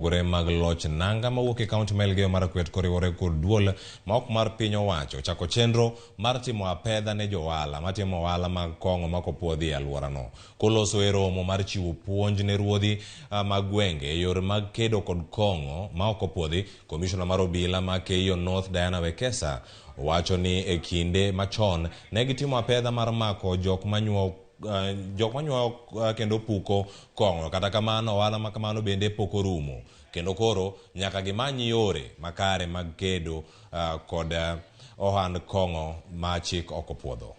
Mopogore mag loch nanga mawuok e kaunti ma Elgeyo Marakwet koriwore kod duol ma ok mar piny owacho ochako chenro mar timo apedha ne johala matimo ohala mag kong'o ma ok opuodhi e alworano. Koloso e romo mar chiwo puonj ne ruodhi mag gwenge e yore mag kedo kod kong'o ma ok opuodhi, komishona mar obila ma Keiyo North Diana Wekesa wacho ni e kinde machon ne gitimo apedha mar mako jok manyuo jok manyuoyo kendo puko kong'o. Kata kamano, ohala ma kamano bende pok orumo kendo koro nyaka gimany yore makare mag kedo kod ohand kong'o ma chik ok opuodho.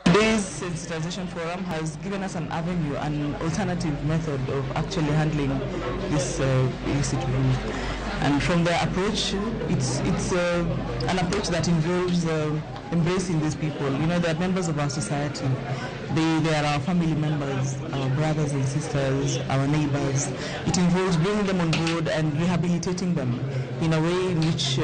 Today's sensitization forum has given us an avenue, an alternative method of actually handling this illicit brew. And from their approach, it's an approach that involves embracing these people. They are members of our society. They are our family members, our brothers and sisters, our neighbors. It involves bringing them on board and rehabilitating them in a way in which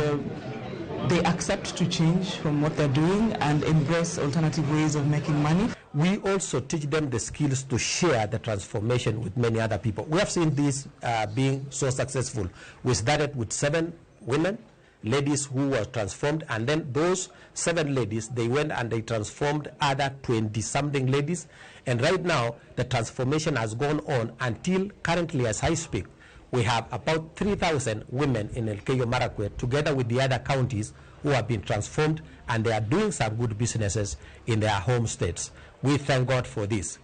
they accept to change from what they're doing and embrace alternative ways of making money. We also teach them the skills to share the transformation with many other people. We have seen this being so successful. We started with 7 women, ladies who were transformed, and then those 7 ladies, they went and they transformed other 20-something ladies. And right now, the transformation has gone on until currently, as I speak, we have about 3,000 women in Elgeyo Marakwet, together with the other counties who have been transformed, and they are doing some good businesses in their home states. We thank God for this.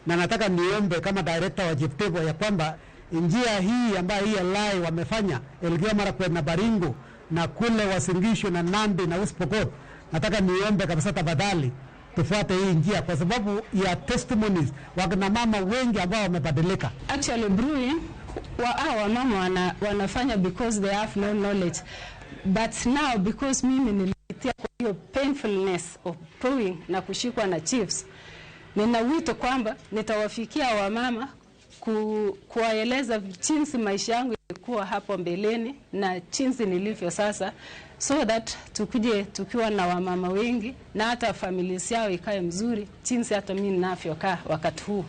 Na nataka niombe kama director wa Cheptebo ya kwamba njia hii ambayo hii ELI wamefanya Elgeyo Marakwet na Baringo na kule Uasin Gishu na Nandi na West Pokot, nataka niombe kabisa tafadhali tufuate hii njia kwa sababu ya testimonies wakina mama wengi ambao wamebadilika. Actually brewing hawa wamama wanafanya because they have no knowledge, but now because mimi nilipitia kwa hiyo painfulness of brewing na kushikwa na chiefs, nina wito kwamba nitawafikia wamama kuwaeleza jinsi maisha yangu ilikuwa hapo mbeleni na jinsi nilivyo sasa, so that tukuje tukiwa na wamama wengi na hata familia yao ikae mzuri jinsi hata mimi ninavyokaa wakati huu.